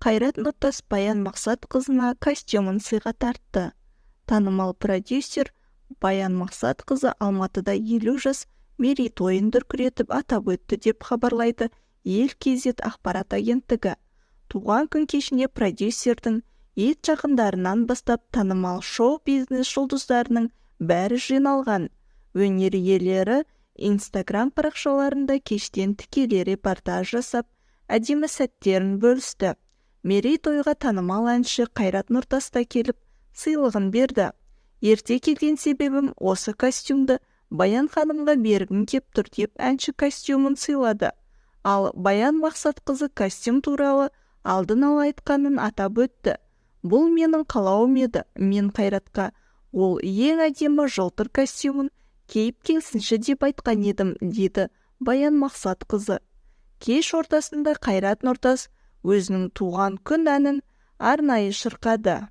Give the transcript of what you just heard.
Қайрат Нұртас Баян Мақсатқызына костюмін сыйға тартты. Танымал продюсер Баян Мақсатқызы Алматыда 50 жас мерейтойын дүркіретіп атап өтті, деп хабарлайды Ел KZ ақпарат агенттігі. Туған күн кешіне продюсердің ет жақындарынан бастап танымал шоу-бизнес жұлдыздарының бәрі жиналған. Өнер иелері Инстаграм парақшаларында кештен тікелей репортаж жасап, әдемі сәттерін бөлісті. Мерейтойға танымал әнші Қайрат Нұртас та келіп, сыйлығын берді. «Ерте келген себебім, осы костюмді Баян ханымға бергім кеп тұр», – деп әнші костюмін сыйлады. Ал Баян Мақсатқызы костюм туралы алдын ала айтқанын атап өтті. «Бұл менің қалауым еді. Мен Қайратқа ол ең әдемі жылтыр костюмін киіп келсінші деп айтқан едім», – деді Баян Мақсатқызы. Кеш ортасында Қайрат Нұртас өзінің «Туған күн» әнін арнайы шырқады.